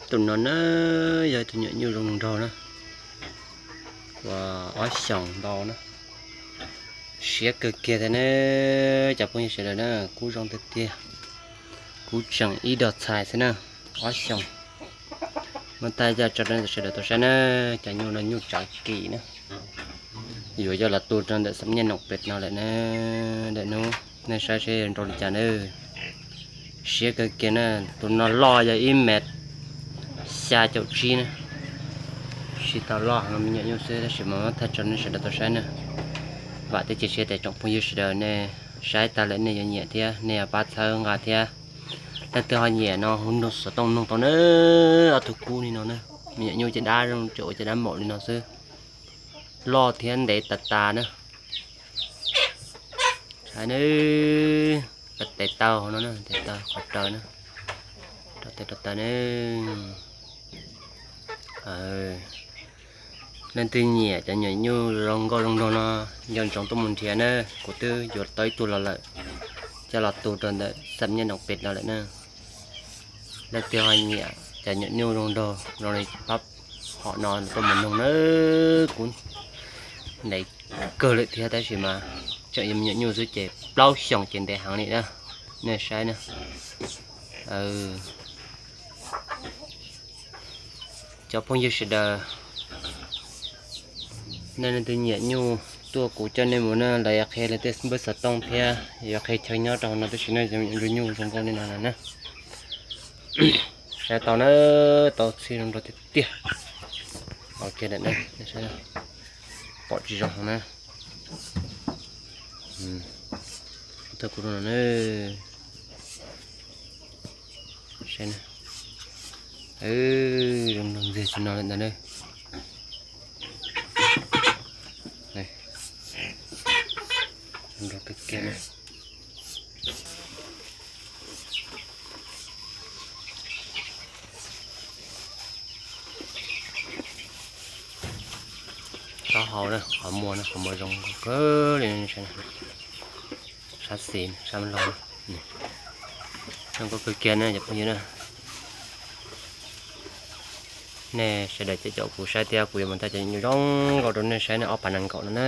Tus no na yog tus nyuam nyuj zoo nraug na, uas ob xyoos ntau na. Siab kawg kiag thiab na, cov phooj ywg sawv daws na, kub zoo tiag tiag. Kub tseem ib dos txhais xwb na, ob xyoos. Muab thaij coj tso rau nej sawv daws tau saib na, cov nyuj no nyuj tsav kim na. Yuav coj los tu rau ntawm xam nyej noom pem no lawm na, ntawm hnub nej saib seb yuav nrau li cas na. Siab kawg kiag na, tus no loj yog ib mev xya caum tsib na. Tsis tau loj heev, me nyuam nyuj xwb tab sis mas muab thaij tso nej sawv daws tau saib na. Vam thiab cia siab tias tsoom phooj ywg sawv daws nej saib tag lawm nej yuav nyiam thiab nej yuav pab txhawb nqa thiab. Leej twg ho nyiam no hu nrog xov tooj nug tau na. Ob tug kub li no na, me nyuam nyuj caj dab zoo, cov ua caj dab maum li no xwb. Loj thiab ntev tas tas na. Saib na, tes taw hauv no na, tes taw qhov raws na, rau tes rau taw na. Leej twg nyiam cov nyuam nyuj zoo nkauj zoo nraug no, nco ntsoov tuaj mus nrhiav na, kuv twb yuav tau ib tug los lawm, coj los tu rau ntawm xam nyej noom pem no lawm na. Leej twg ho nyiam cov nyuam nyuj zoo nraug zoo li pab hom no tuaj mus nug na, kuv ntev kawg lawm thiab tab sis mas tseem yog me nyuam nyuj xwb ces plaub xyoos ces ntev heev li na, nej saib na. Cov phooj ywg sawv daws, nej leej twg nyiam nyuj tuaj kuv coj nej mus na, lawv yuav qhia lawv tej npawb xov tooj thiab yuav qhia chaw nyob rau hauv no tab sis no cov nyuam nyuj zoo nkauj li no na. Saib tau na, tau txhij zoo nraug tiag tiag. Ok, pom tsis zoo heev na. Thawj kuv no na. Saib na. Zoo nraug ntxiag tsis no lawm ntawd na. Zoo nraug kawg kiag na. Taub hau na, qhov muag na, qhov muag zoo nkauj kawg li, sab xis sab laug, zoo nkauj kawg kiag na cov phooj ywg na. Nej sawv daws caum caum kuv saib thiab kuv yuav mus thaij cov nyuam zoo nkauj rau nej saib na, ob phav nees nkaum no na.